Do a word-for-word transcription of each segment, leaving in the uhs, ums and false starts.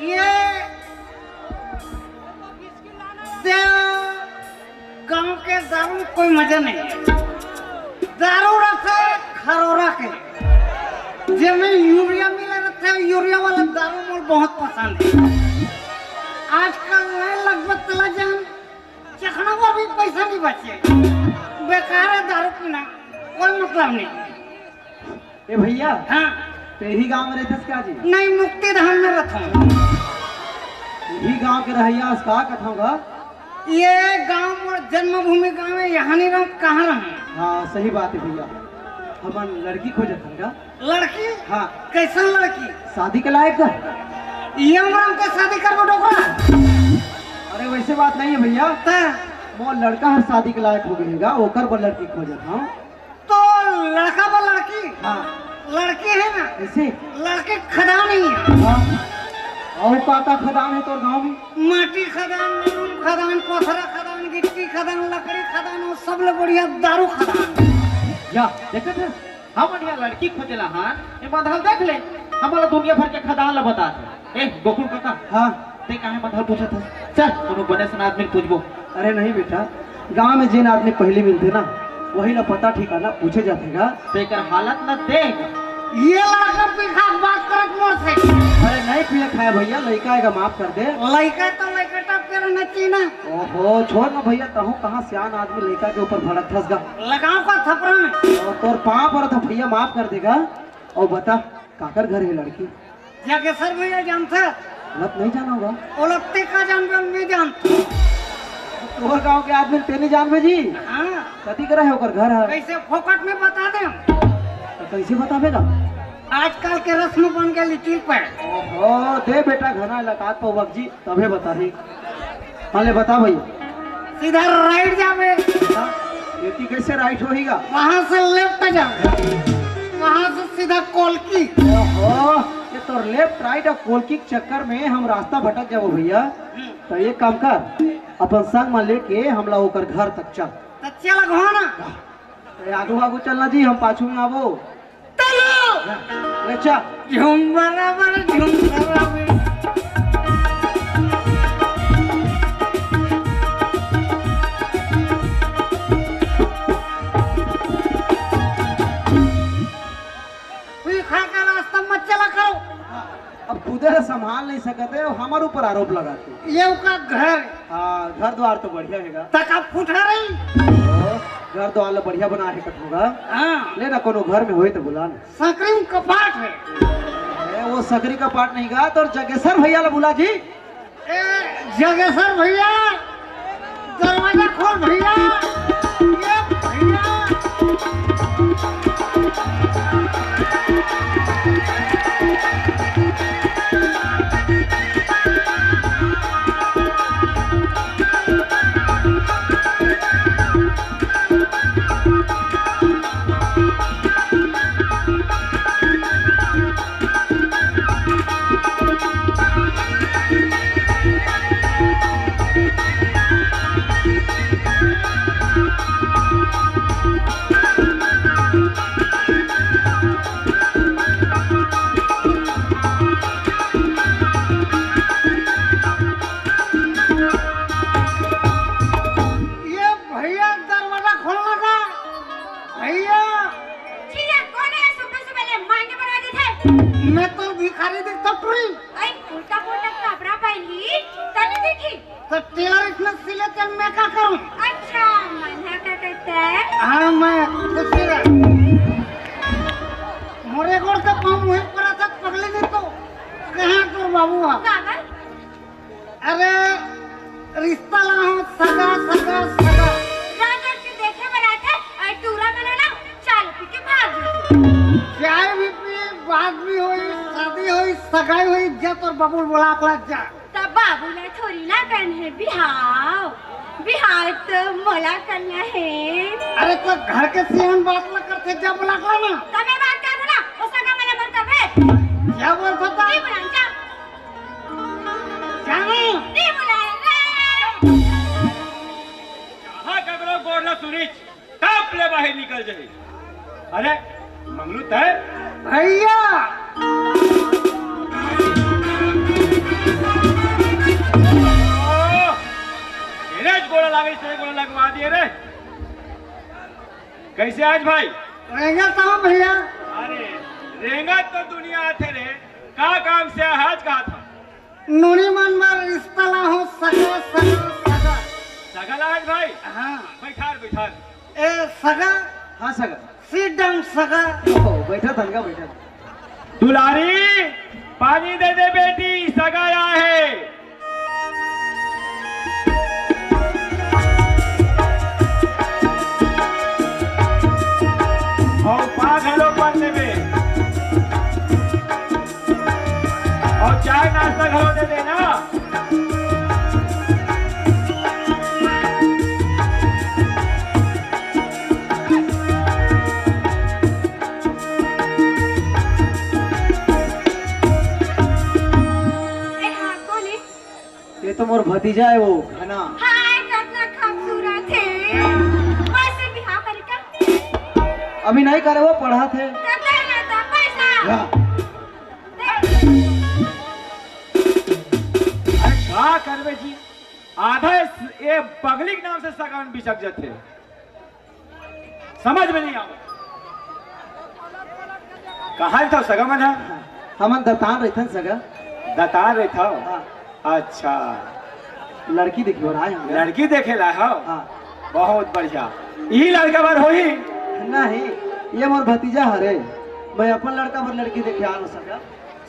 ये ते गांव के दारू में कोई मजा नहीं है। दारू रथे खरोरा के, जेमे यूरिया मिले रथे, यूरिया वाला दारू मोर बहुत पसंद है। आजकल नए लगभग तला जान चखना पर भी पैसा नहीं बचे, बेकार है दारू पीना, कोई मतलब नहीं। ए भैया, हाँ। ते ही गांव में रहथस का जी? नहीं, मुक्ति धाम में रहता हूँ। यही गांव के रहैया अस का कथों गा? ये गांव मोर जन्मभूमि गांव है, यहाँ नहीं रहूँ, कहाँ रहूँ? हाँ, सही बात है भैया। हमन लड़की खोजत हन गा। लड़की? हाँ। कैसन लड़की? शादी के लायक का? ये उम्र में तो शादी करबो डोकरा? अरे, वैसे बात नहीं है भैया। हाँ। मोर लड़का हर शादी के लायक हो गए गा, ओकर बर लड़की खोजत हूँ। तो लड़का बर लड़की? हाँ। लड़की है ना? कैसे? लड़की खदान ही है। हाँ। और का का खदान है तोर गांव में? माटी खदान, नून खदान, कोसरा खदान, गिट्टी खदान, लकड़ी खदान, और सबले बढ़िया दारू खदान। या, देखत है? हमन यहाँ लड़की खोजेला हन, ये मधाल देख ले, हमला दुनिया भर के खदान ला बतात हे। ए, गोकुल काका, हाँ। ते काहे मधाल पूछत हस? चल, कोनो बने सन आदमी ल पूछबो। अरे नहीं बेटा, गांव में जेन आदमी पहली मिलथे ना, वही ला पता ठिकाना पूछे जाथे गा। तेकर हालत ला देख। ये लड़का पीखा के बात करत मोर से। अरे नहीं पिए खाए भैया, लइका आएगा, माफ कर दे। लइका तो लइका टप के रहना चाहिए ना। ओहो, छोड़ ना भैया, तहूँ कहाँ सियान आदमी लइका के ऊपर भड़कथस गा। लगाओ का थपरा में। ओ, तोर पाँव परत हँव भैया, माफ कर देगा। और बता, काकर घर है लड़की? जागेश्वर भैया जानता? मत नहीं जाना होगा। ओला ते का जानबे, मैं जानता। तोर गांव के आदमी ते नहीं जानबे जी? हाँ। कति करा है ओकर घर है? कैसे फोकट में बता दे? तो कैसे बताबे गा? आजकल के रस्म बन गए लिटिल पे। ओहो, दे बेटा, घना लकात पौवक जी। तभे बताही। हाँ, ले बता भैया। सीधा राइट जाबे। हाँ, एती कैसे राइट होही गा? वहां से लेफ्ट जाबे, वहां से सीधा कोलकी। ओहो, ये तो लेफ्ट राइट और कोलकी के चक्कर में हम रास्ता भटक जाबो भैया। हम्म। तो एक काम कर, अपन संग में लेके हमला ओकर घर तक चल। तो चल घुमाना। ए, आगू आगू चलना जी, हम पाछू में आबो। चलो। ले चल। झूम बराबर, झूम बराबर। पीखा के रास्ता मत चला करो। अब खुदे ला संभाल नहीं सकत हे, अउ हमर ऊपर आरोप लगाथे। ये ओकर घर। हाँ, घर द्वार तो बढ़िया हे गा। तका फुटहा रही। ओ, घर द्वार ला बढ़िया बना हे कथों गा। हाँ। ले ना, कोनो घर में होय तो बुला ना। सकरी में कपाट हे। ए, वो सकरी कपाट नहीं गा, तोर जगेसर भैया ला बुला जी। ए, जगेसर भैया, दरवाजा खोल भैया, ये भैया। ये भैया, दरवाजा खोलना का। भैया। जीजा, कोन हे सुबह सुबह ले मांगे बनवा देथे? मैं तो भिखारी दिखता टुरी। अई, उल्टा पुल्टा कपड़ा पहन ली, तनी देखी। तो टेलर इतना सिले तो मैं का करूं? अच्छा, मन है का कहते हैं? हाँ, मैं कुछ नहीं। मोरे गोड़ से पाँव मुहे पड़ा था, पगली नहीं तो। कहाँ तोर बाबू हा? का बा? अरे, रिश्ता लाहूं सगा, सगा, सगा। राजा के देखे बर आथे, अरे टूरा मन ला चाय पी के भाग जाथे। चाय भी पी, बात भी होई, शादी होई, सगाई होई, जा तोर बाबू ल बुला के ला जा। त बाबू ला थोड़ी ना करना हे बिहाव, बिहाव तो मोला करना हे। अरे तो घर के सियान बात ला करथे, जा बुला के ला ना। तबे बात कर ना, ओ सगा मन बर तबे। क्या बोलत हस? नहीं बुलान, जा। जाने। नहीं बुलाए रे। कहाँ ककरो गोड़ ल सुनिच, टप ले बाहिर निकल जाही। अरे, मंगलू तैं? भैया। से गोला लगवा दिए रे। कैसे आज भाई? रेंगत हूँ भैया। अरे, रेंगत तो दुनिया आथे रे। का काम से आज कहा था? नोनी मन बर रिश्ता ला हो सगा, सगा, सगा। सगा ला आज भाई? हाँ। बैठार, बैठार। ए सगा। हाँ सगा। Sit down सगा। ओ, बैठा तनका बैठा। दुलारी, पानी दे दे बेटी, सगा आय हे। अउ पा घलो पन लेबे। अउ चाय नाश्ता घलो दे देना। ए, हाँ, कौन है? ये तो मोर भतीजा है वो, है ना? हाय, कितना खूबसूरत है। वैसे बिहाव करे करते हैं। अभी नहीं करे, वो पढ़त हे। तो दे ना तो पैसा। हाँ। दे। अरे का करबे जी, आधा ये पगली के नाम से सगा मन बिचक जाथे। समझ में नहीं आवत। कहाँ रहिथव सगा मन ह? हमन दतान रहिथन सगा। दतान रहिथव? हाँ। अच्छा। लड़की देखे बर आए हन। लड़की देखे ला हव? हाँ। बहुत बढ़िया। ई लड़का बर होही? नहीं, ये मोर भतीजा हरे। मैं अपन लड़का बर लड़की देखे आन हूँ सगा।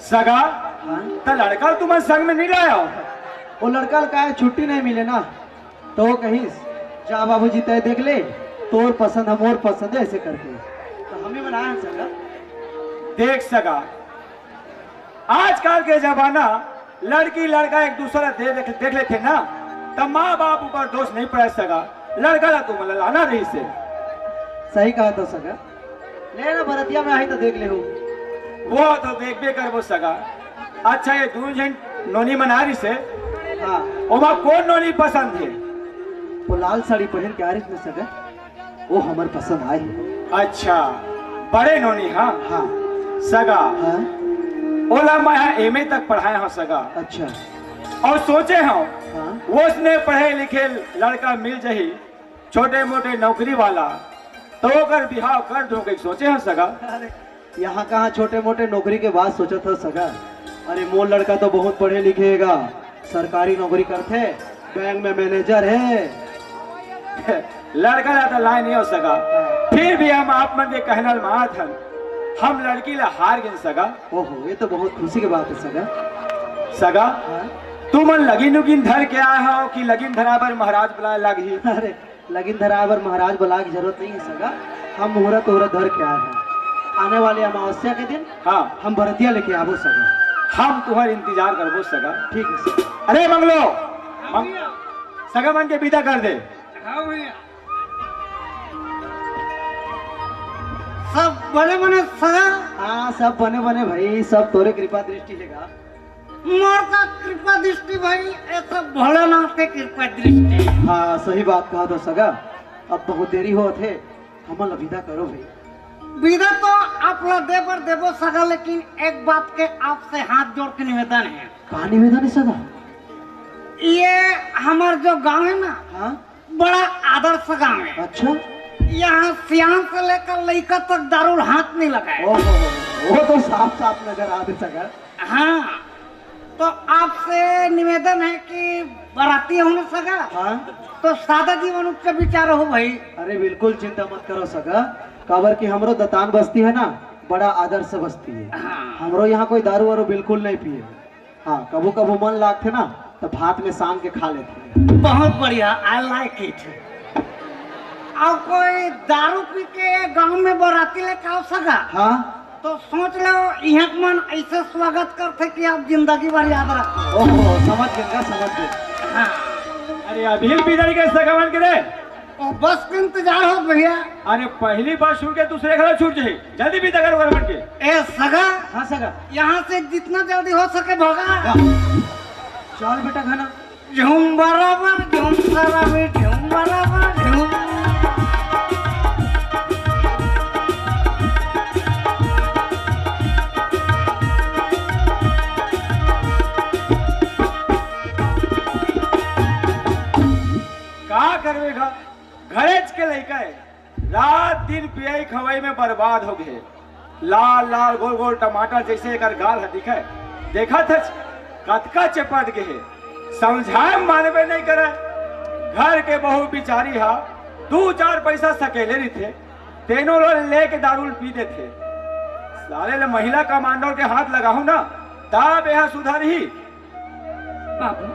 सगा? हाँ। त लड़का ल तुमन संग में नहीं लाय हव? वो लड़का ल का हे, छुट्टी नहीं मिले ना। तो वो कहिस, "जा बाबूजी, तय देख ले, तोर पसंद ह मोर पसंद है," ऐसे करके। तो हमें बनाया सगा। देख सगा, आजकल के जमाना लड़की लड़का एक दूसरा दे देख, देख लेथे ना, त माँ बाप ऊपर दोष नहीं पड़े सगा। लड़का ला तुमन ला लाना रहिसे। सही कहा तो सगा। ले ना, बरतिया में आही तो देख ले हो। वो तो देखबे करबो सगा। अच्छा, ये दू झन नोनी मन आ रहिसे। हाँ। ओमा कौन नोनी पसंद है? वो लाल साड़ी पहन के आ रहिस ना सगा, वो हमर पसंद आए। अच्छा, बड़े नोनी, हाँ? हाँ। सगा। हाँ। ओला मैं एमए तक पढ़ाए हूँ सगा। अच्छा। अउ सोचे हव, हाँ। वोसने पढ़े लिखे लड़का मिल जही, छोटे मोटे नौकरी वाला, तो ओकर बिहाव कर दूं कहिके सोचे हव सगा। अरे, यहाँ कहाँ छोटे मोटे नौकरी के बात सोचत हव सगा? अरे, मोर लड़का तो बहुत पढ़े लिखे हे गा, सरकारी नौकरी करथे, बैंक में मैनेजर हे। लड़का ला तो लाए नहीं हो सगा, फिर भी हम आप मन के कहना ल मानत हन, हम लड़की ला हार गेन सगा। ओहो, ये तो बहुत खुशी के बात है सगा। सगा, हाँ? तुमन लगिन उगिन धर के आए हव कि लगिन धराए बर महाराज बुलाए लागही? अरे, लगिन धराए बर महाराज बुलाए के जरूरत नहीं है सगा, हम मुहूर्त उहूर्त धर के आए हैं। आने वाले अमावस्या के दिन हाँ। हम बरतिया लेके आबो सगा। हम तुम्हार इंतजार करबो सगा। ठीक है सगा। अरे मंगलो, मंग-, सगा मन के विदा कर दे। हाँ भैया। सब बने बने सगा? हाँ, सब बने बने भाई, सब तोरे कृपा दृष्टि हे गा। मोर का कृपा दृष्टि भाई, ये सब भोलेनाथ के कृपा दृष्टि। हाँ, सही बात कहा तो सगा। अब बहुत देरी होत हे, हमन ला विदा करो भाई। विदा तो आप ला दे बर देबो सगा, लेकिन एक बात के आपसे हाथ जोड़ के निवेदन है। का निवेदन है सगा? ये हमार जो गांव है ना, हाँ? बड़ा आदर्श गांव है। अच्छा। यहाँ सियान से लेकर लइका तक दारू ल हाथ नहीं लगाए। ओहो, वो तो साफ साफ नजर आथे सगा। हाँ, तो आपसे निवेदन है कि बराती हो ना सगा, हाँ। तो सादा जीवन उच्च विचार हो भाई। अरे बिल्कुल चिंता मत करो सगा, काबर कि हमरो दतान बस्ती है ना, बड़ा आदर्श बस्ती है। हाँ। हमरो यहाँ कोई दारू वारू बिल्कुल नहीं पिए। हाँ, कभू कभू मन लागथे ना, तो भात में सान के खा लेथे। बहुत बढ़िया, I like it। अउ कोई दारू पी के गांव में बराती लेके आओ सगा, हाँ। तो सोच लो, इहाँ के मन ऐसे स्वागत करथे कि आप जिंदगी भर याद रखो। ओहो, समझ गेन का, समझ गेन। हाँ। अरे, अभी बिदाई के सगा मन के रे। ओ, बस के इंतजार हो भैया। अरे, पहली बार छूट के दूसरे घर छूट जाही। जल्दी विदा कर ओकर मन के। ए सगा, हाँ सगा। यहाँ से जितना जल्दी हो सके भगा। हाँ। चल बेटा घना। झूम बराबर, झूम सराबी, झूम बराबर, झूम। का घरेच के लइका हे, रात दिन पियई खवई में बर्बाद हो गे। लाल लाल गोल गोल टमाटर जइसे एकर गाल ह दिखय, देखत हच कतका चेपट गे हे। समझाय मानबे नइ करय। घर के बहू बिचारी ह दू चार पइसा सकेले रहिथे, तेनो ल लेके दारू ल पी देथे। साले ल महिला कमांडो के हाथ लगाहूं ना, तब एह सुधरही। बाबू।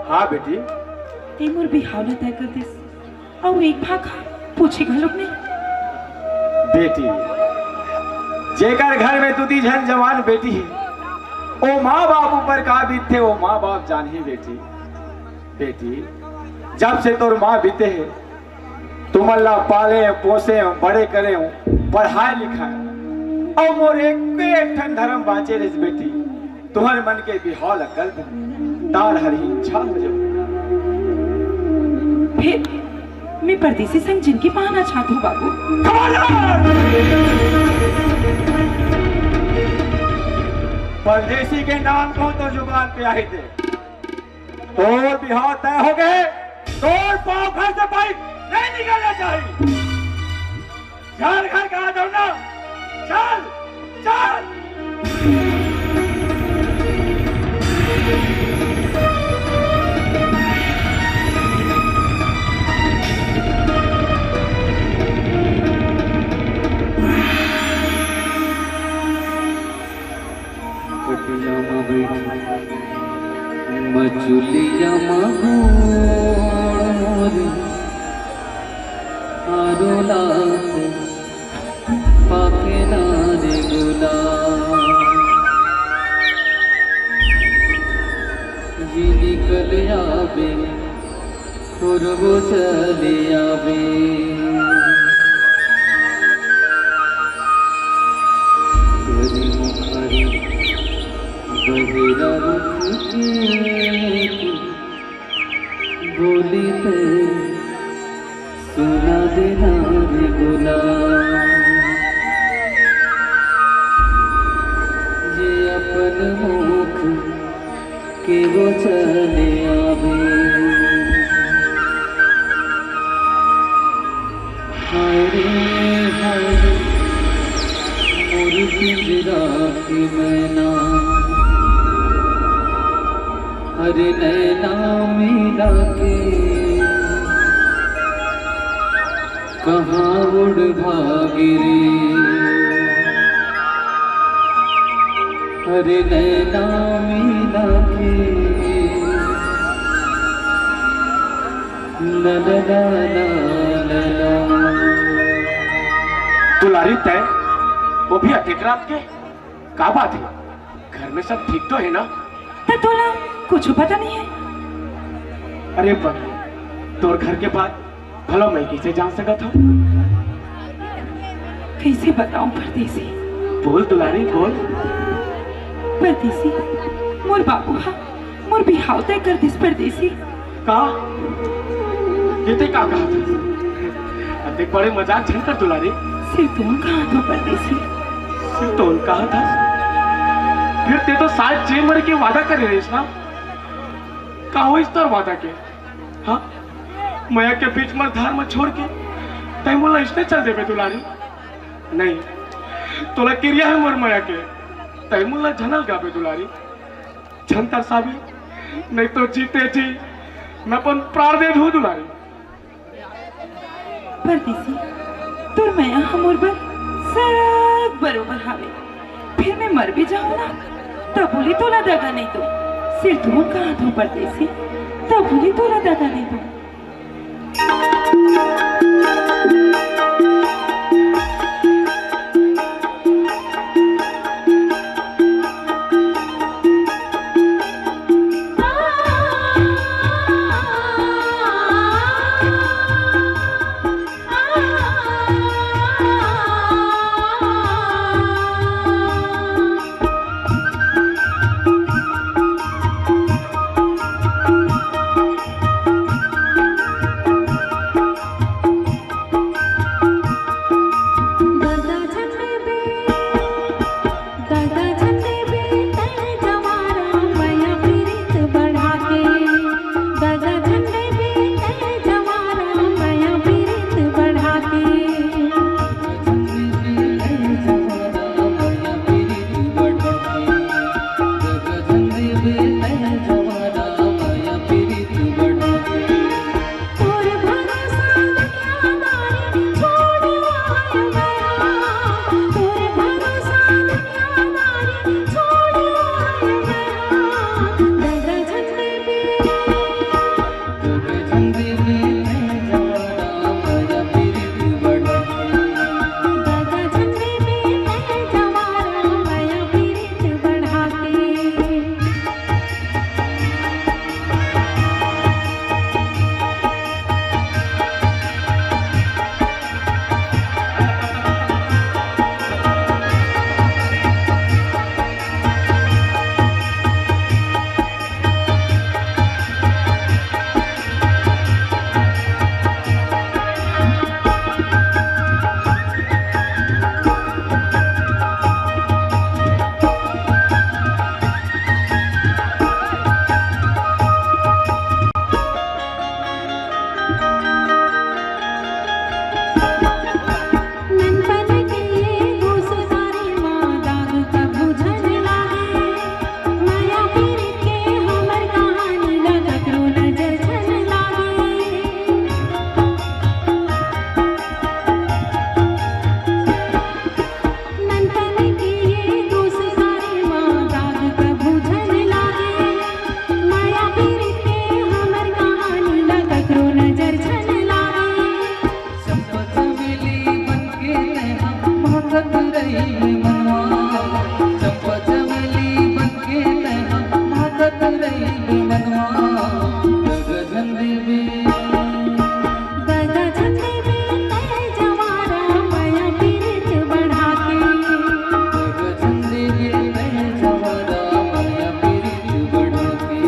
हाँ बेटी। ते मोर बिहाव ला तय कर दिस, अउ एक भाग हा पूछे घलोक नहीं। बेटी, जेकर घर में दू दी झन जवान बेटी हे, ओ माँ बाप ऊपर का बीतथे, ओ माँ बाप जानही बेटी। बेटी, जब से तोर माँ बीते हे, तुमन ला पाले, पोसे, बड़े करे, पढ़ाए लिखाए, अउ मोर एक, एक ठन धर्म बाचे रहिस बेटी, तुहर मन के बिहाव ल कर दे, तार हर इच्छा हो जाए। फिर मैं परदेसी संग जिनगी पाना चाहत हूँ बाबू। खबरदार! परदेसी के नाम को तो जुबान पे आही दे। तोर बिहाव तय हो गए, तोर पाँव घर से बाहर नहीं निकलना चाहिए। चल घर का आ जाओ ना, चल, चल। खटिया म बैठ, मचुलिया म गोड़ मोर, आरो लात पाके ना रे गुलाम। ये निकल आबे, खुरबो चले आबे। तोरी मुखरी बहिरा रुख के बोली ते सुना देना रे गुलाम। ये अपन मुख के वो चले आवे। हाय रे हाय, मोर पिंजरा के मैना, अरे नैना मिला के कहाँ उड़ भागे रे। अरे नैना मिला के ला ला ला ला ला ला। दुलारी, तय वो भी अतेक रात के? का बात है? घर में सब ठीक तो है ना? त तोला कुछ पता नहीं है? अरे बहन, तोर घर के बात भला मैं कइसे जान सकत हूँ? कइसे बताऊं परदेसी? बोल दुलारी, बोल। परदेसी, मोर बाबू हा मोर बिहाव तय कर दिस परदेसी। का? ये ते का कहा था? अतेक बड़े मजाक झन कर दुलारी। सिर्फ तुम कहा था परदेसी। सिर्फ तुम कहा था? फिर ते तो साथ जे मरे के वादा करे रहिस ना? का होइस तोर वादा के? हाँ? मया के बीच म धार म छोड़ के तै मोला इसने चल देबे दुलारी? नहीं, तोला किरिया है मोर मया के, तै मोला झन अलगाबे दुलारी। झन तरसाबे, नहीं तो जीते जी मैं अपन प्राण दे दूं दुलारी। परदेसी, तोर मया ह मोर बर सरग बरोबर हावे। फिर मैं मर भी जाऊं ना, तब बोली तोला दगा नहीं दो। सिर तुम कहा दो परदेसी, तब बोली तोला दगा नहीं दो। दगा झन देबे, तैं जवारा मया पीरित बढ़ा के। दगा झन देबे, तैं जवारा मया पीरित बढ़ा के।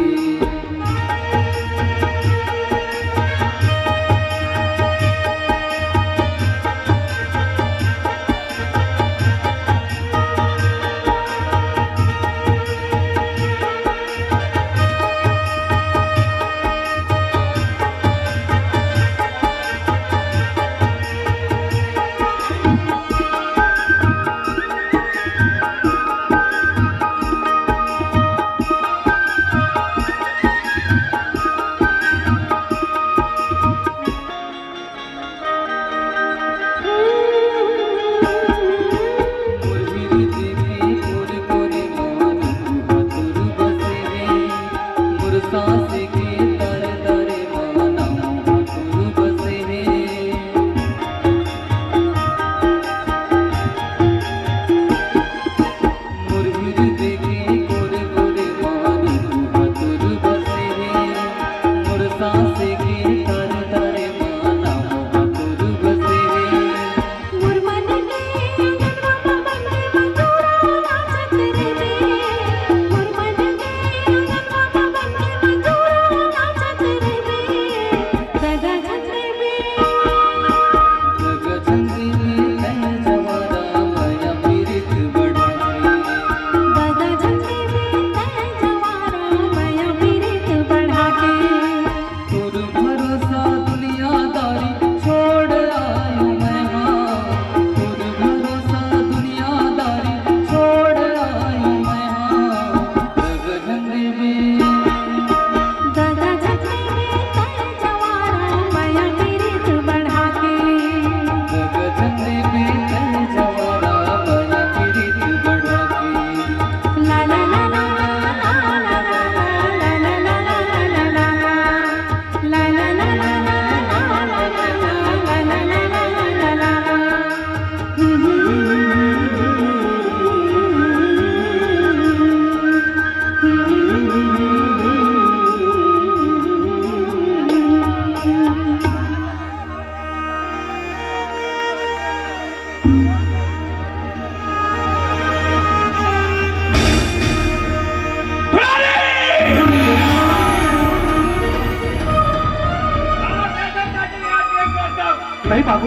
नहीं बाबू,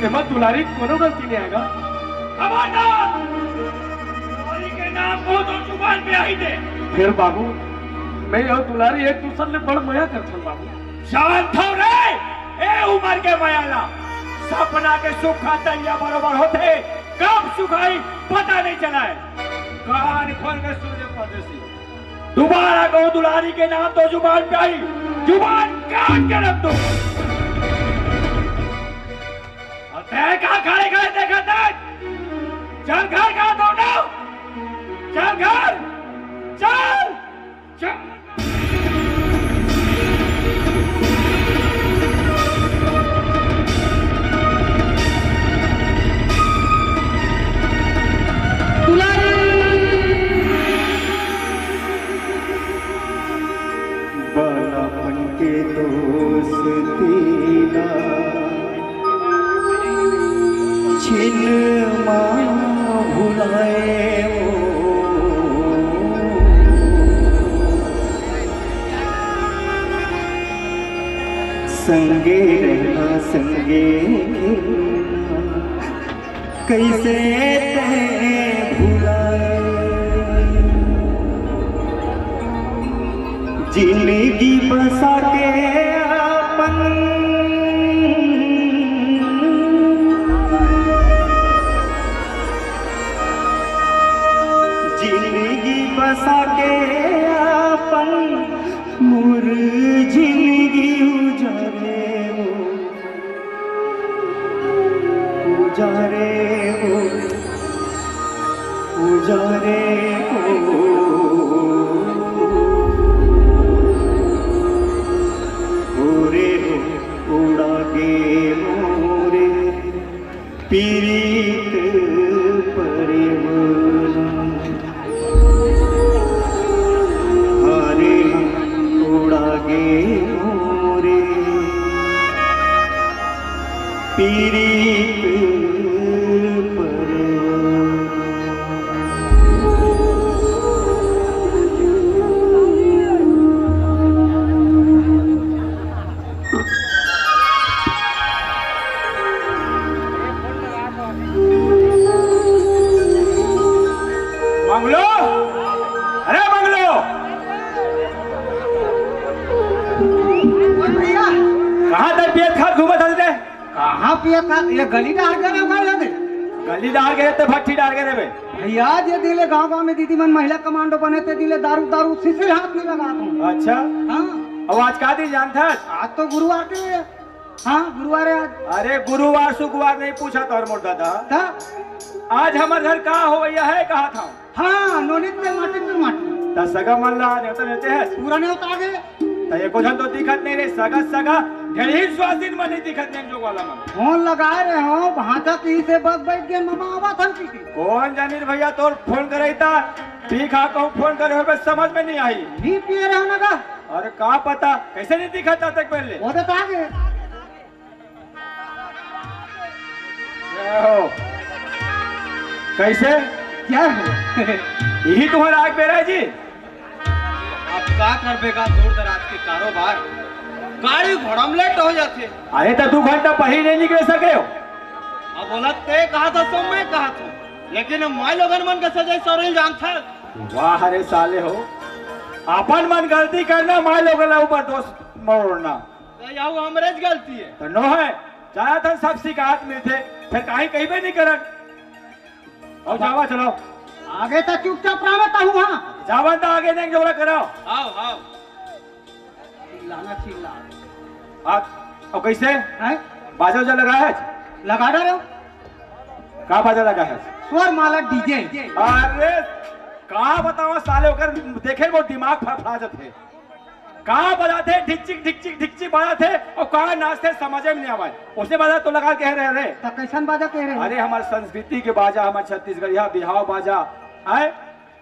एमा दुलारी कोनो गलती नहीं आएगा। खबरदार! दुलारी के नाम को तो जुबान पे आई दे। फेर बाबू, मैं अउ दुलारी एक दूसर ले बड़ मया करथन बाबू। शांत हो रे, ए उमर के मया ला। सपना के सुख हा दरिया बरोबर होथे, कब सुखाही पता नहीं चलाय। कान खोल के सुन ले परदेसी, दुबारा कहूं दुलारी के नाम तो जुबान पे आई, जुबान काट के रख दूं। अउ तैं का खड़े खड़े देखत हस? चल घर का दौड़ा, चल घर, चल, चल। दुलारी। बालापन के दोस्ती ला छिन मा भुलाए वो। संगे रहना, संगे खेलना, कइसे तैं भुलाए। जिंदगी बसा के अपन, जिंदगी बसा के अपन, मोर जिंदगी उजारे वो। उजारे वो, उजारे वो, ओ रे हो, उड़ा गे मोरे पीरित परिवना। हारे हम मोरे पीरित पर। मंगलू, अरे मंगलू, भैया। कहाँ तक पियत खात घूमत हस रे? कहाँ पियत खात? ये गली डार के रे भाई, ये दे। गली डार के रे ते भट्टी डार के रे बे। भैया, जे दिन ले गांव गांव में दीदी मन महिला कमांडो बने, ते दिन ले दारू, दारू सिसिर हाथ में लगा दूं। अच्छा। हाँ। अब आज का दिन जानत हस? आज तो गुरुवार के। हाँ, गुरुवार है आज। अरे, गुरुवार शुक्रवार नहीं पूछा तोर मोर दादा। त? आज हमर घर का होवइया है, कहा था। हाँ, नोनी ते माटी पे माटी। त सगा मन ला नेवता नेवते है। पूरा नेवता आगे। त एको झन तो दिखत नहीं रे, सगा, सगा, ढेर ही स्वासिन मन नहीं दिखत नहीं, जोग वाला मन। फोन लगा रहे हो, भांचा की से बस बैठ गए, मामा आवा था की। कौन जानी रे भैया, तोर फोन करे ता, पी खा कहूँ फोन करे हो, बस समझ में नहीं आई। नहीं पिए रहे हो ना का? अरे का पता, कैसे नहीं दिखत तक पहले? वो तो आगे। जय हो। कैसे? जय हो। यही तुम्हारा आग बेरा है जी? अब का करबे गा, दूर दराज के कारोबार, गाड़ी घोड़ा में लेट हो जाथे। अरे तो दू घंटा पहिली नहीं निकल सके हो। अब बोला ते कहा था, सो मैं कहा था, लेकिन अब माई लोगन मन के सजाई सौरेल जानथा। वाह रे साले हो, अपन मन गलती करना, माई लोगन ला ऊपर दोष मरोड़ना। तो यहू हमरे ज गलती है। तो नो है, जाना था सब शिकायत मिलथे, फिर काहे कहिबे नहीं करन। और जावा चलाओ। आगे तो चुपचाप रहना ता हुआ। जावन तो आगे नहीं जोड़ा कराओ। आओ, आओ। चिल्लाना चिल्ला। आप, और कैसे? हैं? बाजा उजा लगा है? लगा रहे हो? का बाजा लगा है? स्वर माला डीजे। अरे, का बतावा साले, ओकर देखे वो दिमाग फड़फड़ा जाथे। का बजाथे, ढिकचिक, ढिकचिक, ढिकचिक बजाथे, और का नाचथे, समझे में नहीं आवे। उसने बाजा तो लगा के रहे रे। त कैसन बाजा कह रहे हैं? अरे, हमार संस्कृति के बाजा, हमार छत्तीसगढ़िया बिहाव बाजा, आय,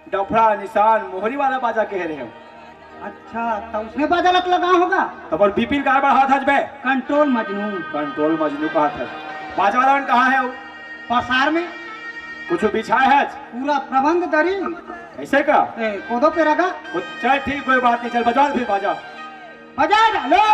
डफड़ा, निशान, मोहरी वाला बाजा कह रहे हो। अच्छा, त उसने बाजा लग लगा होगा। तो बोल, बीपी का बढ़ा था बे? कंट्रोल मजनू। कंट्रोल मजनू कहा था। बाजा वाला मन कहाँ है वो? पसार में। कुछ बिछाए है? पूरा प्रबंध दरी। ऐसे का? ए, कोदो पे रगा। वो चल ठीक, कोई बात नहीं, चल बजा फिर बाजा। बजा डालो।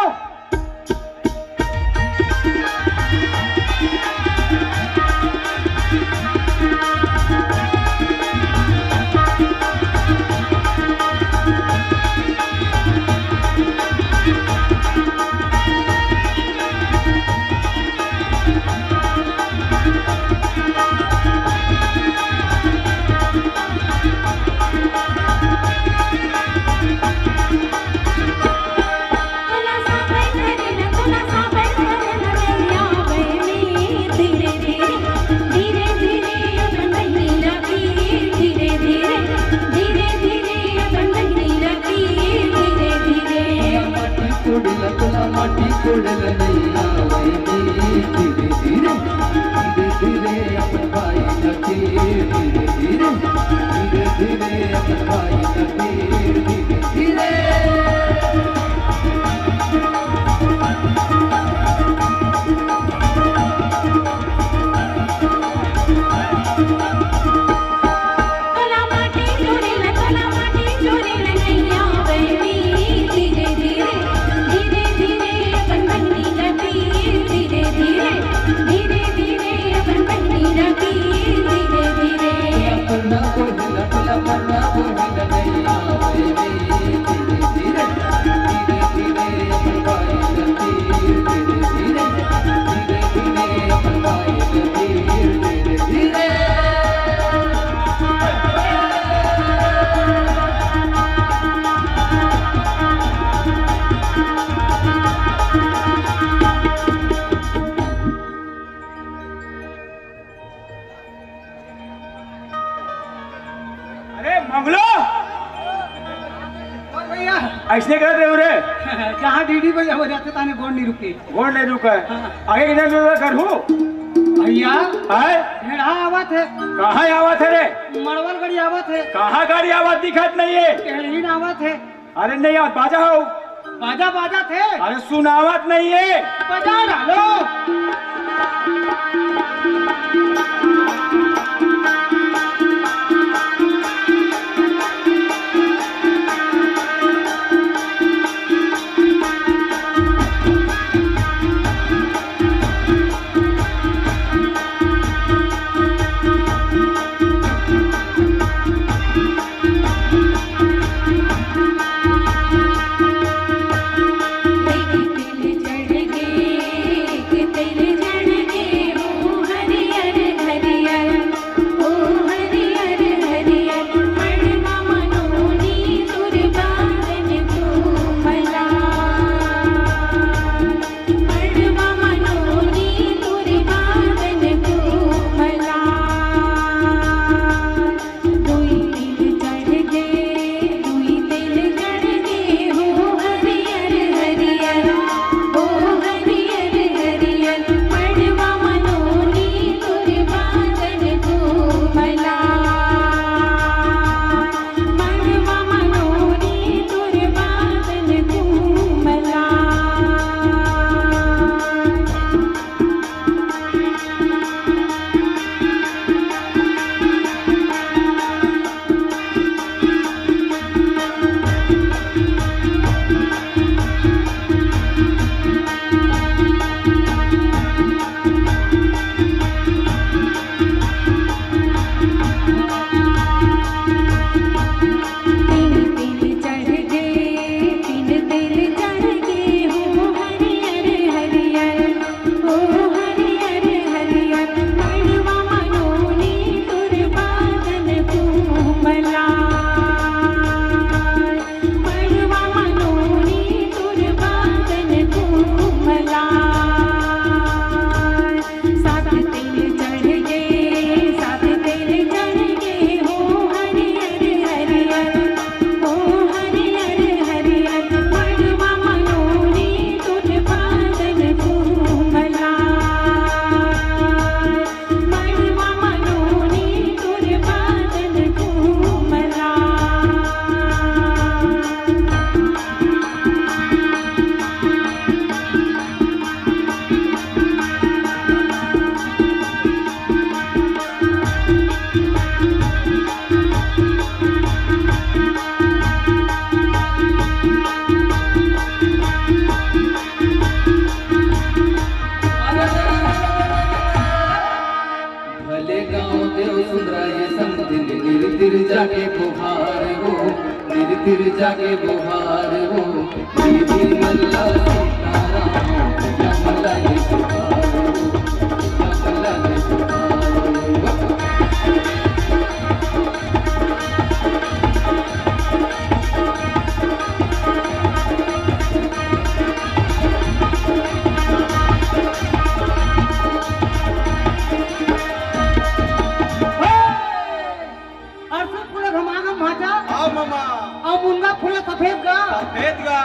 अरे मंगलू, और भैया। ऐसने कर रहे हो रे? जहाँ डीडी भैया हो जाते ताने गोड़ नहीं रुके। गोड़ नहीं रुका है। हाँ। आगे किधर जरूरत कर हूँ? भैया। है? भेड़ा आवत है। कहाँ आवत है रे? मड़वल गाड़ी आवत है। कहाँ गाड़ी आवत दिखत नहीं है? भेड़हीन आवत है। अरे नहीं आवत, बाजा हो। बाजा बाजत हे। अरे सुनावत नइ हे। बजा डालो। भले गाँव देव सुंदरा ये समधिन, तिर तिर जाके बोहार हो, तिर तिर जाके बोहार हो, दीदी मल्ला सीताराम, या मल्ला ये बोहार हो, या मल्ला ये बोहार हो। अरसू फूले घमाघम भांचा। हाँ मामा। अउ मुनगा फूले सफेद गा। सफेद गा।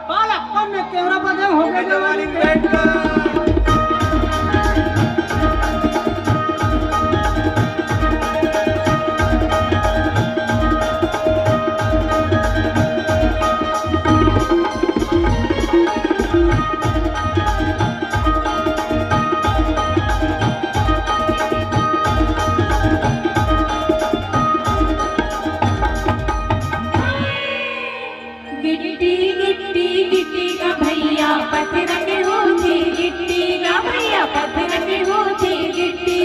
बाल अपन में केवरा बदे हो गए जवानी जवानी में। में। गिट्टी, गिट्टी, गिट्टी का भैया पत्थर के होथे, गिट्टी का भैया पत्थर के होथे, गिट्टी।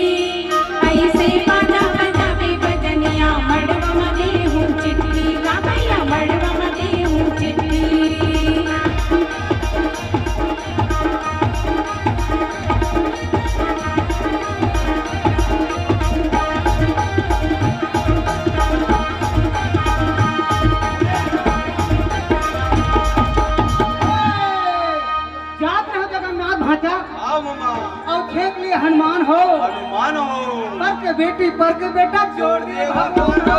ऐसे बाजा बजावे बजनिया, मड़वा म देहूं चिट्टी का भैया, मड़वा म देहूं चिट्टी। जात रहो जगन्नाथ भांचा। हाँ मामा। अउ खेत लिए हनुमान हो। हनुमान हो। पर के बेटी, पर के बेटा, जोड़ दिए भगवान हो।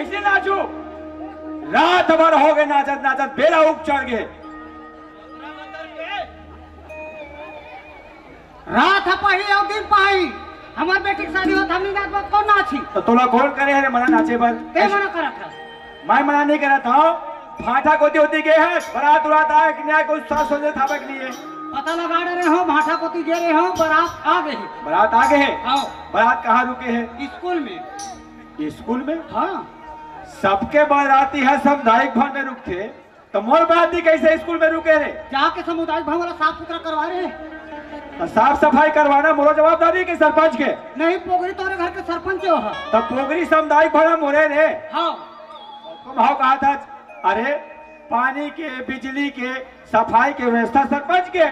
कइसे नाचू? रात भर हो गे नाचत नाचत, बेरा उग चढ़ गे। रात ह पही अउ दिन पही। हमर बेटी के शादी होत, हमनी नाचबो, कोन नाची? त तोला कोन करे हे रे मना नाचे बर? ते मना करत हस। मैं मना नइ करत हंव। भाठा कोती होती गे हस, बरात उरात आए कि नइ आए, कुछ सास सोचे थापक नइ हे। पता लगा डरे हंव, भाठा कोती गे रहे हंव, बरात आ गे हे। बरात आ गे हे? हव। बरात कहाँ रुके हे? स्कूल में। स्कूल में? हाँ। सबके बराती ह सामुदायिक भवन में रुकथे, त मोर बराती कइसे स्कूल में रुके रे? जाके सामुदायिक भवन ला साफ सुथरा करवा रे। त साफ सफाई करवाना मोरो जवाबदारी के सरपंच के? नहीं, पोगरी तोरे घर के सरपंच हो हा। त पोगरी सामुदायिक भवन मोरे रे। हाँ। तुम हव कहा था, अरे पानी के, बिजली के, सफाई के व्यवस्था सरपंच के।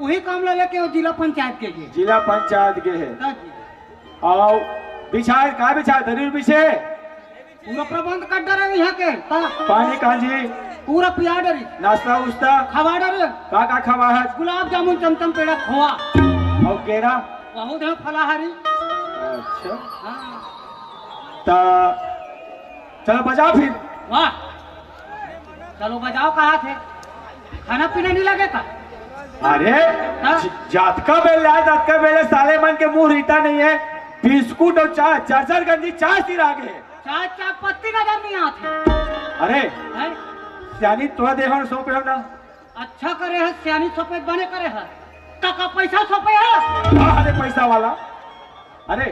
उही काम ला लेके वो जिला पंचायत के गे। जिला पंचायत के हे। हाँ जी। अउ बिछाए, का बिछाए? दरी बिछे? पूरा प्रबंध कर डरे इहाँ के। ता पानी कांजी? पूरा पिया डरी। नाश्ता उस्ता? खवा डरे। का का खवा हे? गुलाब जामुन, चमचम, पेड़ा, खोआ। अउ केरा? बहुत है फलाहारी। अच्छा। हाँ। त चलो बजाओ फिर। वाह, चलो बजाओ कहा थे, खाना पीना नहीं लगे का? अरे हाँ? ज-, जातका बेल आए, जातका बेले साले मन के मुंह रीता नहीं है। बिस्कुट अउ चाय, चार चार गंजी चाय सिरा गे। चाय, चाय पत्ती नजर नहीं आत हे। अरे हैं? सियानी तोरा देहन सौंपे हो ना। अच्छा करे हे, सियानी सफेद बने करे हे। काका पैसा सफेद हे? हाँ, अरे पैसा वाला। अरे,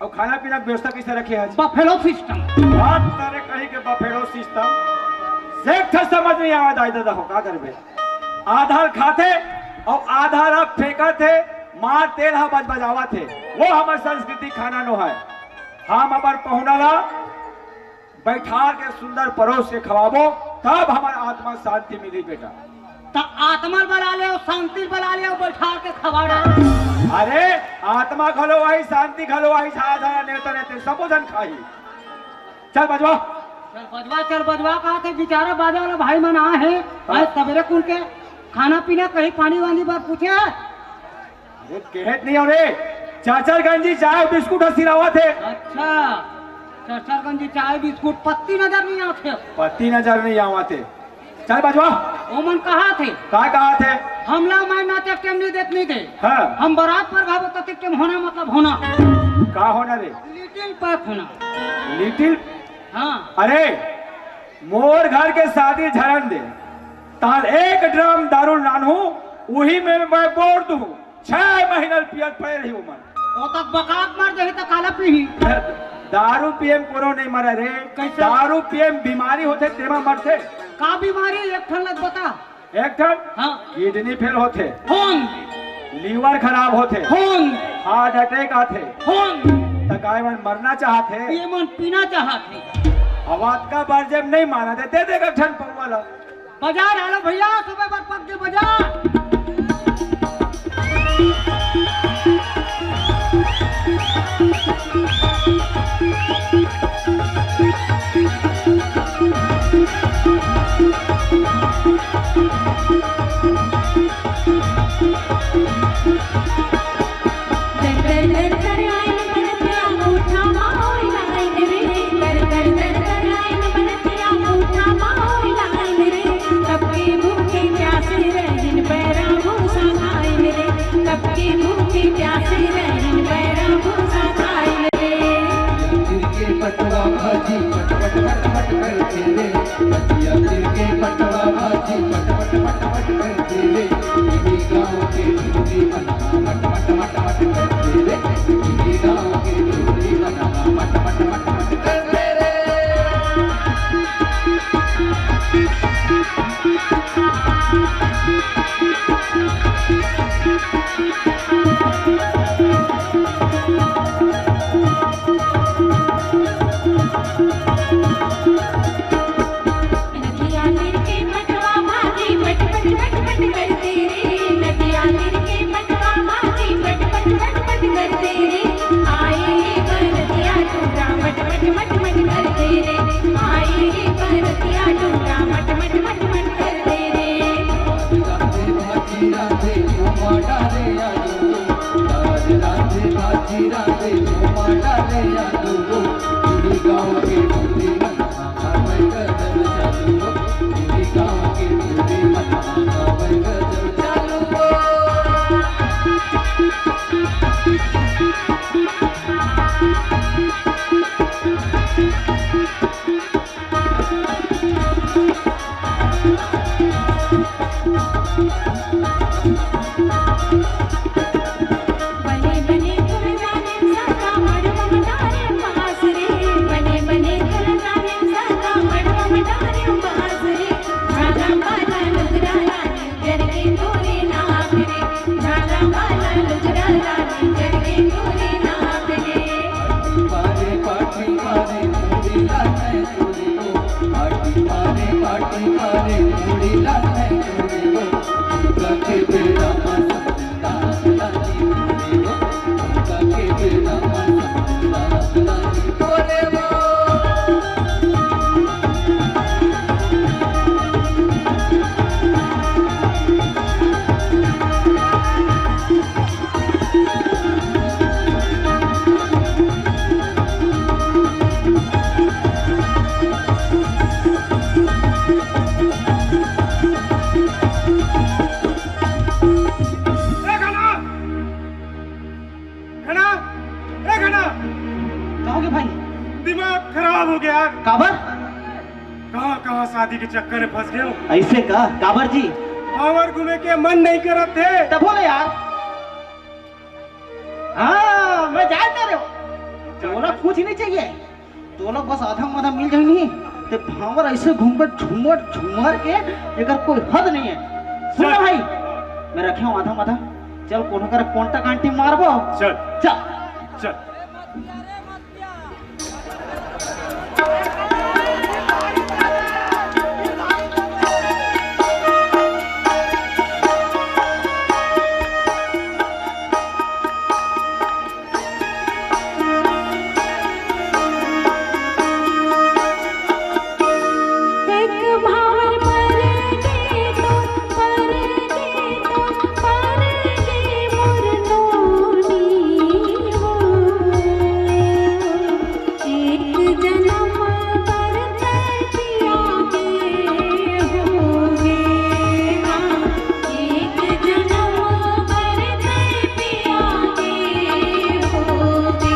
अउ खाना पीना के व्यवस्था कइसे रखे हे आज? Buffalo system. बात करे कहीं के बफेलो सिस्टम। एक ठे समझ नहीं आवे दाई ददा हो, का करबे? आधा खाथे अउ आधा ला फेंकत हे, मार तेल हा बजबजावत हे। वो हमर संस्कृति खाना नो हे। हम अपन पहुना ला बैठार के सुंदर परोस के खवाबो, तब हमर आत्मा शांति मिली बेटा। त आत्मा बला ले अउ शांति बला ले अउ बैठार के खवा डाल। अरे आत्मा घलो आही, शांति घलो आही, झारा झारा नेवता नेवते सबो झन खाही। चल बजवा। चल बजवा, चल बजवा, कहा थे बिचारा बाजा वाला भाई मन आए हे। हाँ। आज सबेरे कुन के खाना पीना कहीं पानी वानी बर पूछे हे? अरे, केहेत नहीं हो रे, चार चार गंजी चाय बिस्कुट ह सिरावत हे। अच्छा, चार चार गंजी चाय बिस्कुट, पत्ती नजर नहीं आत हे। पत्ती नजर नहीं आवत हे। चल बजवा। ओमन कहा थे? का कहा थे? हमला मैं नाचे के टाइम नहीं देत नहीं दे। हाँ। हम बरात पर घाबो ततिक टाइम होना मतलब होना। का होना रे? लिटिल पैक होना। लिटिल? हाँ। अरे, मोर घर के शादी झरन दे, ताल एक ड्रम दारू लानहूँ, उही में मैं बोर दूँ। छह महीना पियत पड़े रही ओमन। ओ तक बकात मर जाही त काला पीही? दारू पिए में कोनो नहीं मरे रे। कइसे? दारू पिए में बीमारी होथे, तेमा मरथे। का बीमारी? एक ठन लग बता। एक ठन? हाँ। किडनी फेल होथे। होन। लीवर खराब होथे। होन। हार्ट अटैक आथे। होन। त काय मन मरना चाहथे? ये मन पीना चाहथे। अवाज का बार जब नहीं माना दे, दे दे एक ठन पौवा ला। बजा डालो भैया, सुबह पर पग के बजा। दर दर दर दर आइन बरतिया, अंगूठा मा होई लाइन रे। दर दर दर दर आइन बरतिया, अंगूठा मा होई लाइन रे। कब के भूखे प्यासे रहिन, बैरा भूसा खाइन रे। कब के भूखे प्यासे रहिन, बैरा भूसा खाइन रे। तिल के पटवा भाजी पट पट पट पट करथे रे। बतिया तिल के पटवा भाजी पट पट पट पट करथे रे। इही गाँव के ढोली मन मट मट मट मट करथे रे। इही गाँव के ढोली मन मट मट मट मट करथे रे। नदिया तीर के पटवा भाजी पट पट पट पट करथे रे। नदिया तीर के पटवा भाजी पट पट पट पट करथे रे। आए रे बरतिया टूरा मट मट मट मट करथे रे। आए रे बरतिया टूरा मट मट मट मट करथे रे। राधे भाजी राधे झूमा डाले आलू। राधे राधे भाजी राधे झूमा डाले आलू। गाँव के का होगे भाई? दिमाग खराब हो गया यार। काबर? कहाँ कहाँ शादी के चक्कर में फंस गए हो। ऐसे का? काबर जी? भांवर घूमे के मन नहीं करत हे। तब बोले यार। हाँ, मैं जान दे रहे हो। तोला कुछ नहीं चाहिए। तोला बस आधा माधा मिल जाए नहीं, ते भांवर ऐसे घूमबे झूमर झूमर के, एकर कोई हद नहीं है। सुन ना चल। भाई, मैं रखे हूँ आधा माधा। चल, कोनो करा contact आंटी मारबो। चल। चल। चल। एक भांवर पर गे तो, पर गे तो, पर गे मोर नोनी हो। एक जनम बर तै पिया के होगे, हाँ, एक जनम बर तै पिया के होगे।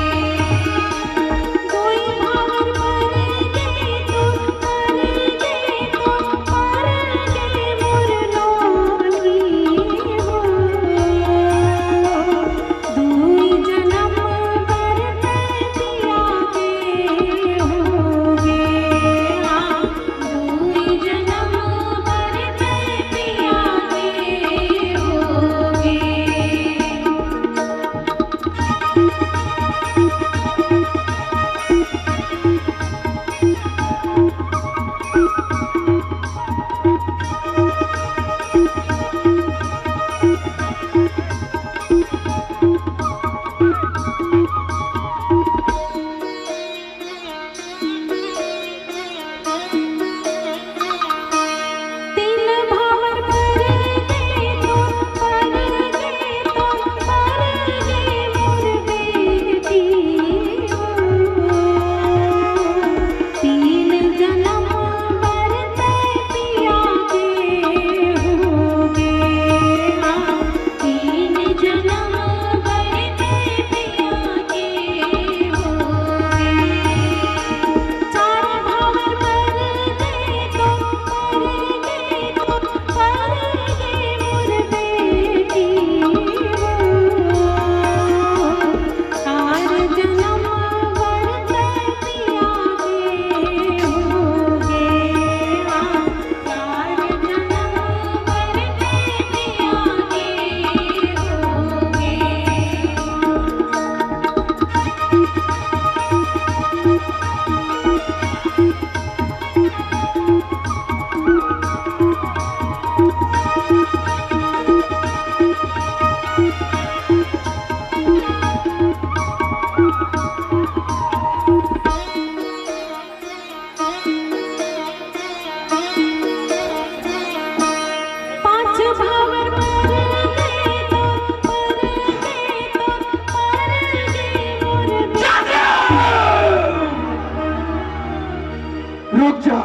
रुक जा,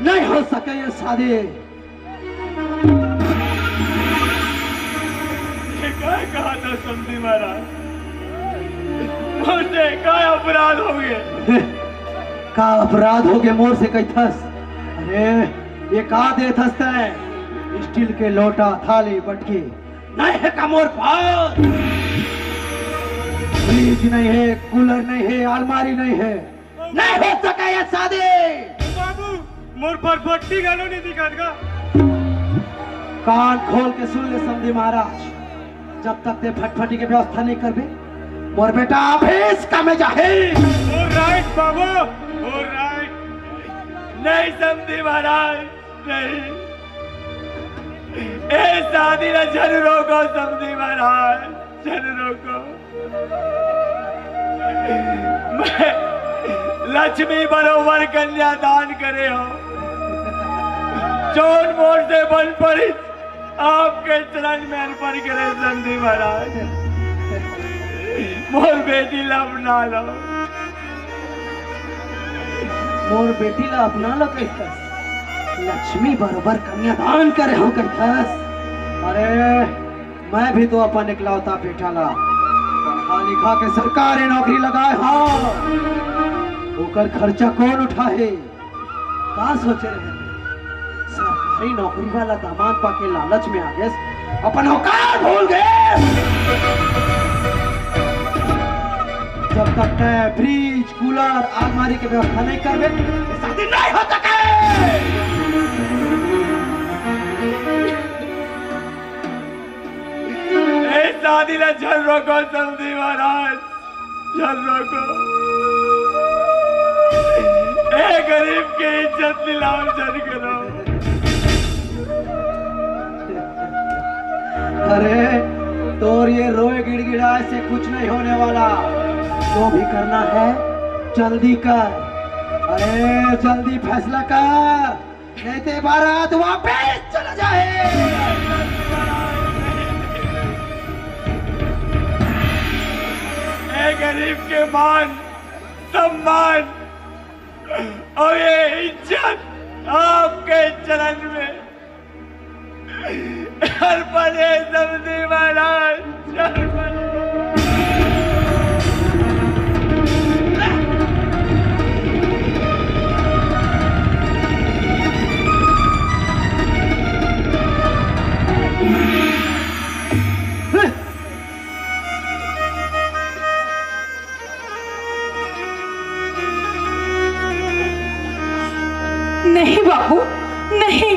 नहीं हो सके ये शादी। ये का कहा था समधी महाराज? मोर से का अपराध होगे? का अपराध होगे मोर से कहिथस? अरे, ये का देथस तैं? स्टील के लोटा, थाली, बटकी नहीं हे का मोर पास? फ्रिज नहीं हे, कूलर नहीं हे, अलमारी नहीं हे। नहीं हो सके ये शादी। बाबू, मोर फटफटी घलो नहीं दिखत गा। कान खोल के सुन ले समधी महाराज, जब तक तैं फटफटी के व्यवस्था नहीं करबे, मोर बेटा अभी इस काम में जाही। All right बाबू, all right। नहीं समधी महाराज, नहीं। ए शादी ला झन रोको समधी महाराज, झन रोको। मैं लक्ष्मी बरोबर कन्यादान करे हंव। जौन मोर से बन पड़िस, आपके चरण में अर्पण करे समधी महाराज। मोर बेटी ला अपना लो। मोर बेटी ला अपना लो कहिथस, लक्ष्मी बरोबर कन्यादान करे हंव कहिथस। अरे, मैं भी तो अपन इकलौता बेटा ला पढ़ा लिखा के सरकारी नौकरी लगाए, हाँ, ओकर खर्चा कौन उठाहे? का सोचे रहे? सरकारी नौकरी वाला दामाद पाके लालच में आ गए, अपन औकात भूल गए। जब तक तय फ्रिज, कूलर, अलमारी के व्यवस्था नहीं करबे, ये शादी नहीं हो सके। ए शादी ला झन रोको समधी महाराज, झन रोको। ए गरीब के इज्जत नीलाम झन करो। अरे, तोर ये रोए गिड़गिड़ाए से कुछ नहीं होने वाला। जो भी करना है, जल्दी कर। अरे, जल्दी फैसला कर, नहीं तो बारात वापस चला जाए। ए गरीब के मान सम्मान और ये इज्जत आपके चरण में अर्पण है समधी महाराज, अर्पण है। नहीं बाबू, नहीं,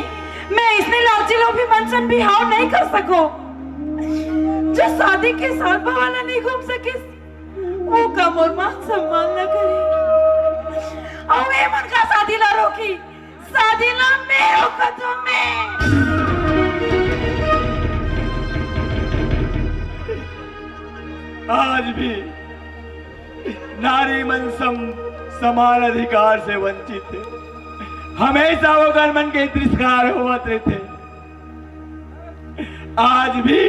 मैं इसने लालची लोभी मन सन बिहाव नहीं कर सको। जो शादी के साथ बहाना नहीं घूम सकिस, वो का मोर मान सम्मान न करे। और ये मन का शादी ला रोकी, शादी ला मैं रोकत हूँ मैं। आज भी नारी मन सम, समान अधिकार से वंचित है। हमेशा ओकर मन के तिरस्कार होवत रहते। आज भी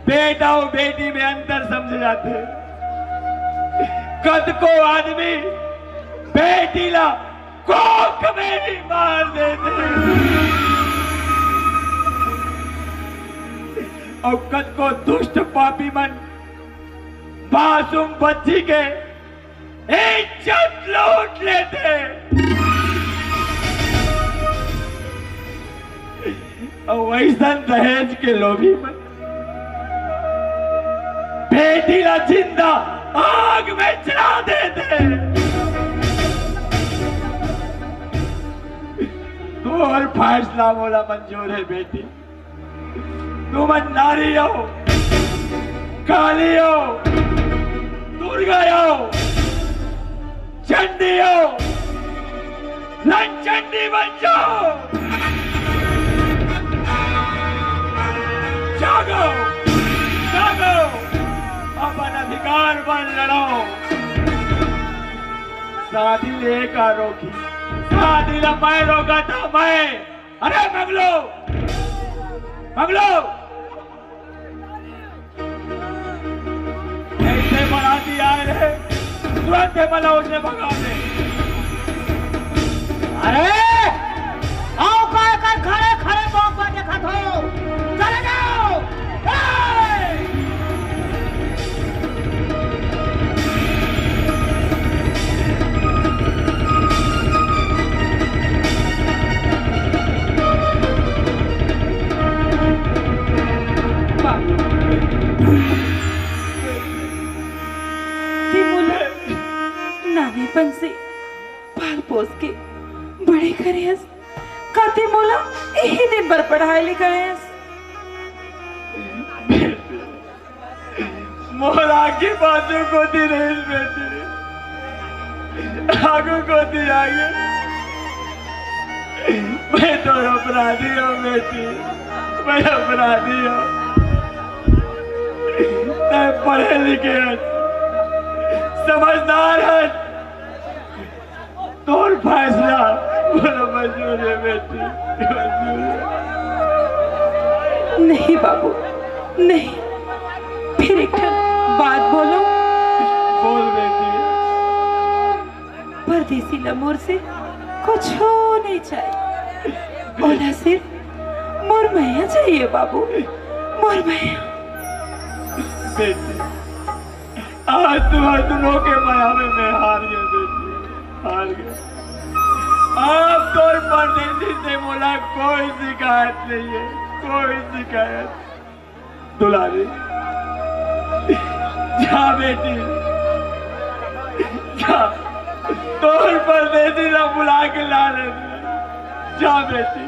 बेटा और बेटी में अंतर समझे जाते। कतको आदमी बेटी ला कोख में भी मार देते। और कतको दुष्ट पापी मन मासूम बच्ची के इज्जत लूट लेते। और वैसन दहेज के लोभी मन बेटी ला जिंदा आग में जला देते। तोर फैसला मोला मंजूर है बेटी। तुमन नारी हो, काली हो, दुर्गा हो, चंडी हो, लंचंडी बन जाओ। जागो, जागो, अपन अधिकार बर लड़ो। शादी ले का रोकी, शादी ला मैं रोका था मैं। अरे मंगलू, मंगलू, ऐसे बराती आए रहे, तुरंत ये मनोज ने भगा दे। अरे, आओ का एकर खड़े खड़े मौका देखत हो, चले जाओ। ए! ते मोला नानेपन से पाल पोस के बड़े करे हस, का ते मोला इही दिन बर पढ़ाए लिखाए हस। मोर आँखी पाछू कोती रहिस बेटी, आगू कोती आगे। मैं तो अपराधी हूँ बेटी, मैं अपराधी हूँ। तैं पढ़े लिखे हस, समझदार हस, तोर फैसला मोला मंजूर हे बेटी, मंजूर हे। नहीं बाबू, नहीं, फिर एक ठन बात बोलो। बोल बेटी। परदेसी ला मोर से कुछू नहीं चाहिए, ओला सिर्फ मोर मया चाहिए बाबू, मोर मया। बेटी, आज तुमन दूनों के मया में मैं हार गेंव बेटी, हार गेंव। अब तोर परदेसी से मोला कोई शिकायत नहीं है, कोई शिकायत। दुलारी, जा बेटी, जा, तोर परदेसी ला बुला के ला रे। जा बेटी,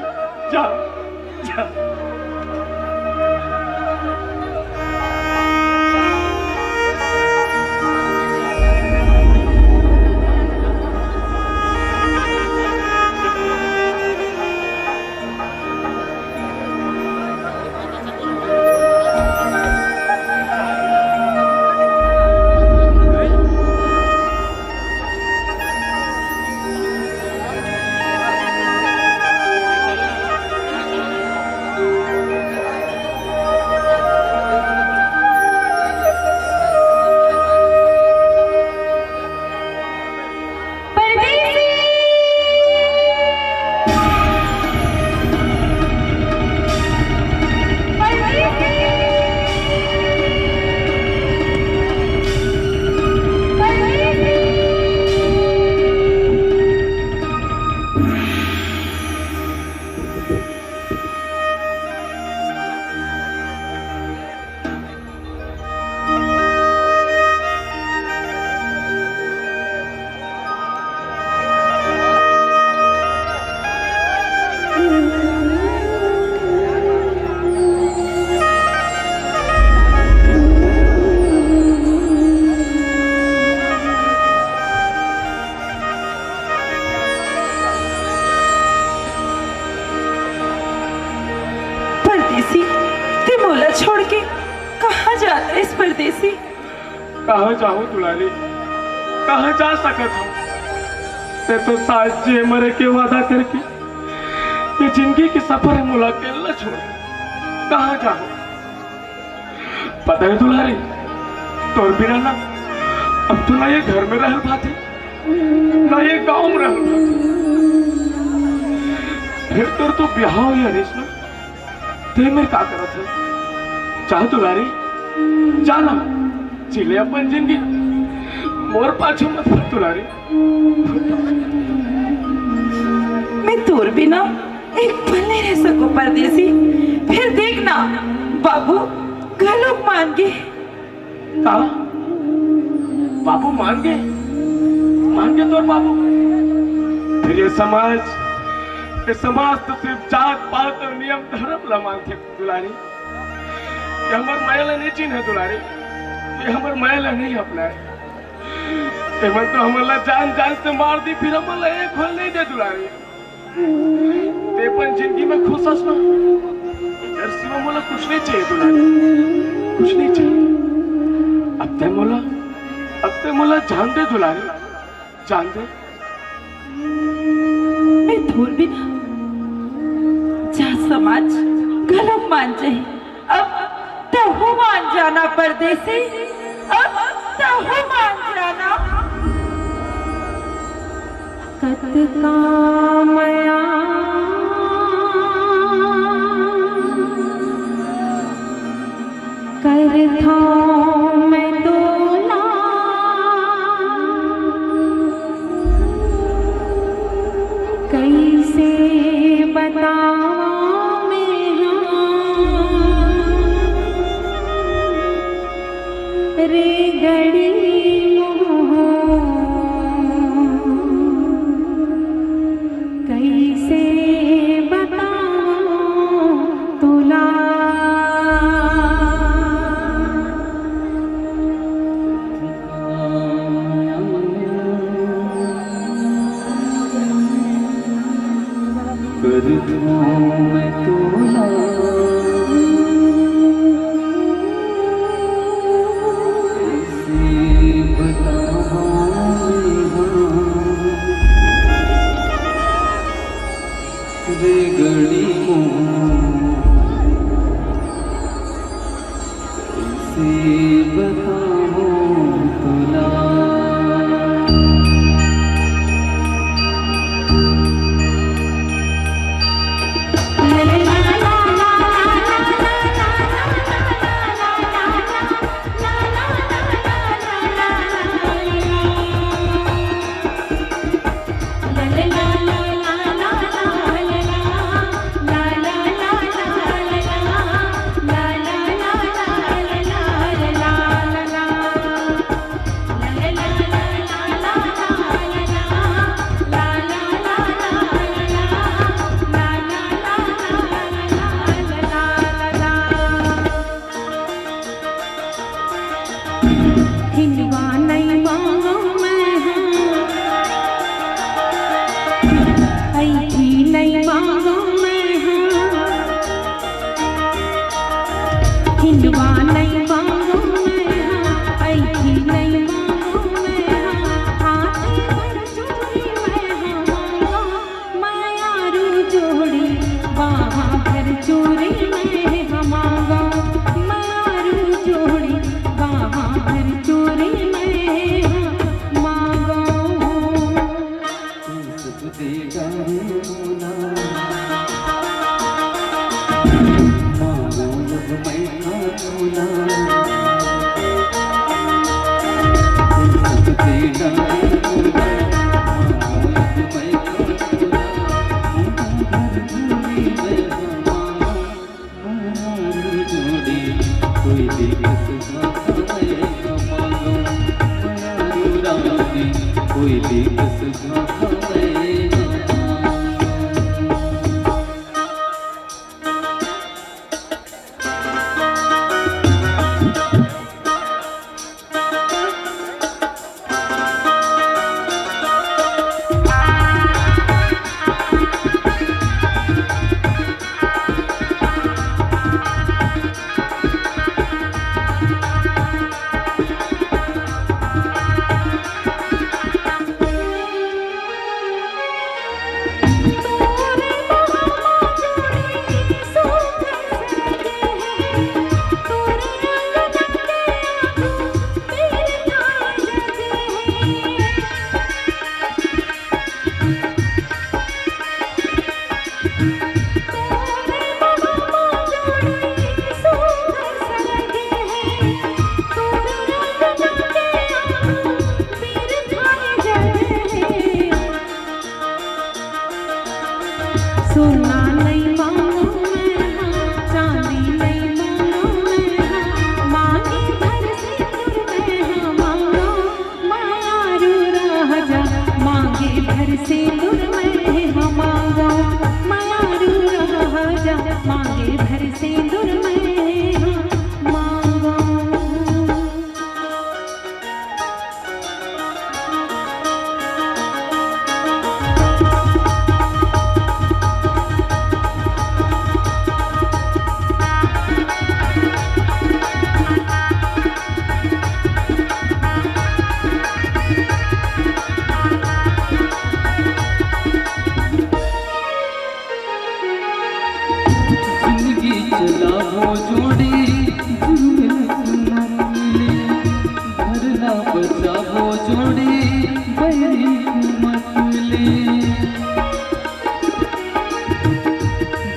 जा, जा। परदेसी। परदेसी। परदेसी। परदेसी, ते मोला छोड़ के कहाँ जात हस परदेसी? कहाँ जाहूँ दुलारी, कहाँ जा सकत हँव? ते तो साथ जिए मरे के वादा करके ये जिंदगी के सफर में मोला अकेल्ला छोड़ कहाँ जाहूँ? पता है दुलारी, तोर बिना ना अब तो ना ये घर में रहल भाथे, ना ये गाँव में रहल भाथे। फिर तोर तो बिहाव होइस ना, ते मेर का करत हस? जा दुलारी, जा ना, जी ले अपन जिंदगी, मोर पाछू मत पड़ दुलारी। मैं तोर बिना एक पल नहीं रह सकँव परदेसी। फिर देख ना, बाबू घलोक मान गे। का? बाबू मान गे? मान गे तोर बाबू? फिर ये समाज, ये समाज तो सिर्फ जात पात अउ नियम धरम ला मानथे दुलारी। ये हमर मया ला नहीं चिन्हे दुलारी, ये हमर मया ला नहीं अपनाए। एमन तो हमन ला जान जान से मार दिस, फिर हमन ला एक फल नहीं दे दुलारी। ते अपन जिंदगी में खुश हस ना? एकर सिवा मोला कुछ नहीं चाहिए दुलारी, कुछ नहीं चाहिए। अब ते मोला, अब ते मोला जान दे दुलारी, जान दे। मैं तोर बिना जात समाज घलोक मान जाही। अब तहूँ मान जा ना परदेसी, अब तहूँ मान जा ना। कतका मया करथौं मैं तोला, कइसे बतावौं मैं हा। रे गड़ी मोर, कइसे बतावौं तोला। करथौं मैं तोला, कइसे बतावौं मैं हा। रे गड़ी मोर, कइसे बतावौं तोला। कोयली कस झांका मैं। सोना नइ मांगों मैं हा, चांदी नइ मांगों मैं हा, मांगे भर सिंदूर मैं हा मांगों, मयारू राजा, मांगे भर सिंदूर मैं हा मांगों, मयारू राजा, मांगे भर सिंदूर मैं हा मांगों। जिंदगी चलाबो जोड़ी, जुर्म न सुमन मिले। घर ला बचाबो जोड़ी, बैरी कुमत ले।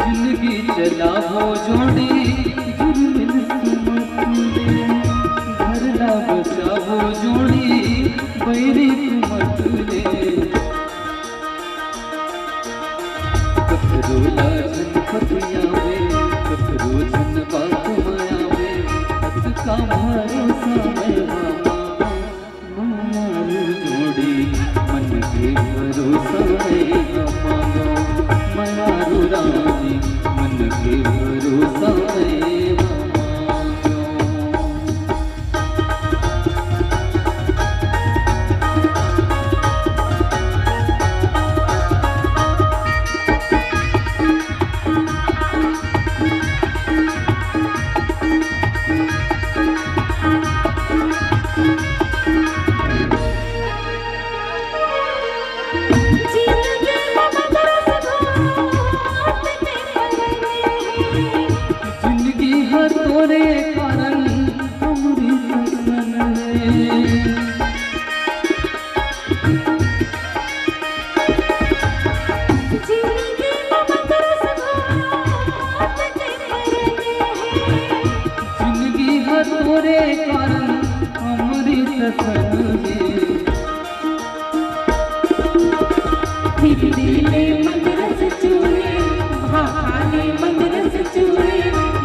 जिंदगी चलाबो जोड़ी, जुर्म न सुमत ले। घर ला बचाबो जोड़ी, बैरी कुमत ले। ककरो ला झन पतियावे, ककरो झन बात मायावे, अतका भरोसा मैं हा मांगों, मयारू जोड़ी, मन के भरोसा मैं हा मांगों, मयारू रानी, मन के भरोसा मैं हा मांगों। जिंदगी ह तोरे कारण अमृत सन हे। जिंदगी ह तोरे कारण अमृत सन हे। दिल ले मंद रस चूए, भाखा ले मंद रस चूए,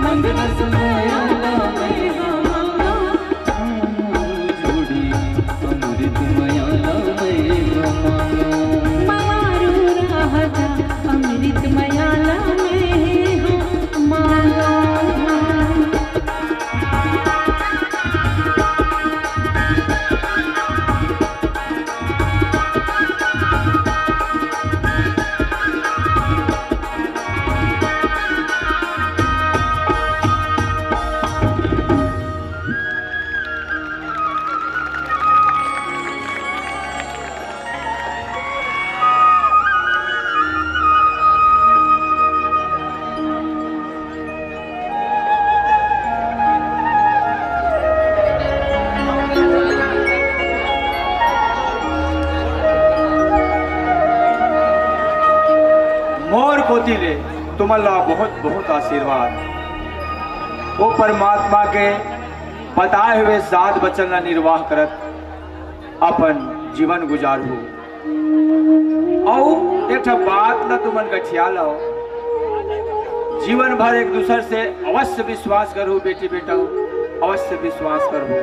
मंद रस माया ला मैं हा मांगों। जोड़ी अमृत माया ला मैं हा मांगों। मयारू राजा, अमृत माया ला मैं हा मांगों। मोर कोति ले तुमन ला बहुत बहुत आशीर्वाद। वो परमात्मा के बताए हुए सात वचन ला निर्वाह करत अपन जीवन गुजारहू। अउ एक ठा बात ला तुमन गठिया लव, जीवन भर एक दूसर से अवश्य विश्वास करहू बेटी बेटा, अवश्य विश्वास करहू।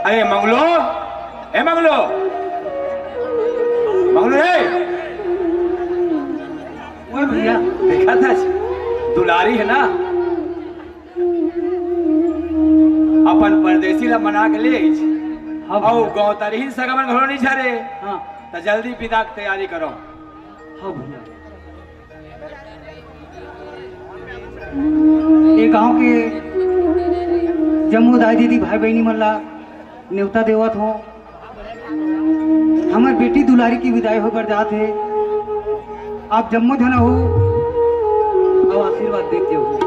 अरे मंगलो, ए मंगलो, ए! ओए भैया, देखा था, दुलारी है ना, अपन परदेसी ला मना के ले आइस। हाँ अउ भैया। गौतरहीन सगा मन घलो नहीं झरे। हाँ। त जल्दी बिदा के तैयारी करो। हाँ भैया। ए गांव के जम्मो दाई दीदी भाई बहिनी मन ला नेवता देवत हो। हमर बेटी दुलारी के विदाई होय बर जात हे। आप जम्मो झन हो अउ आशीर्वाद देत जाओ।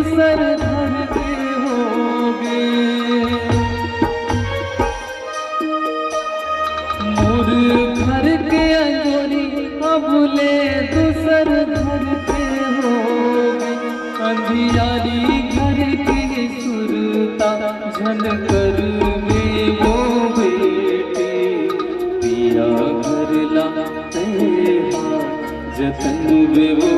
सर घर के होगे। मोर घर के अंजोरी अब ले दूसर घर के होगे। अंधियारी घर के सुरता झन करबे वो बेटी। पिया घर ला तेहा जतन बेवो।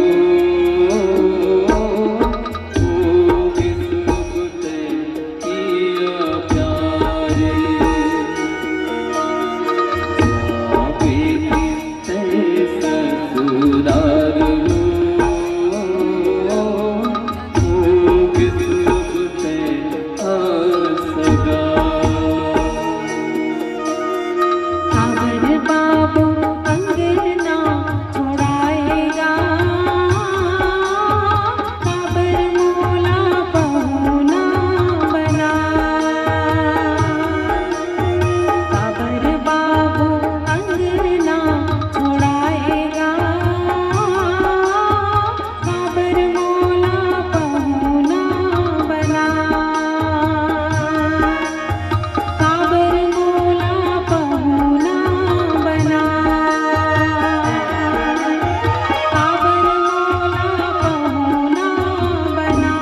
काबर बाबू अंगना छोड़ाएगा, काबर मोला पहुना बना, काबर बाबू अंगना छोड़ाएगा, काबर मोला पहुना बना, काबर मोला पहुना बना, काबर मोला पहुना बना।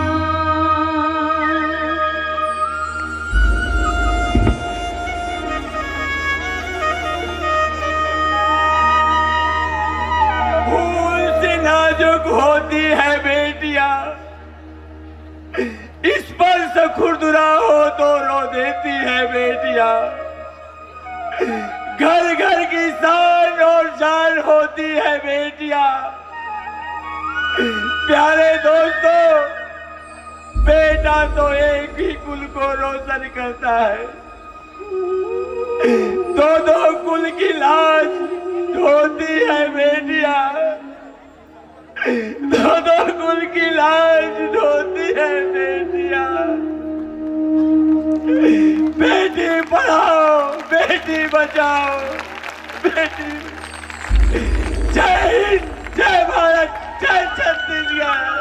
फूल से नाजुक होती है बेटियां, स्पर्श खुरदुरा हो तो रो देती है बेटियां। घर घर की शान और जान होती है बेटियां। प्यारे दोस्तों, बेटा तो एक ही कुल को रोशन करता है, दो दो कुल की लाज ढोती है बेटियां। दो दो कुल की लाज ढोती है बेटियां। बेटी पढ़ाओ, बेटी बचाओ, बेटी। जय हिंद, जय भारत, जय छत्तीसगढ़।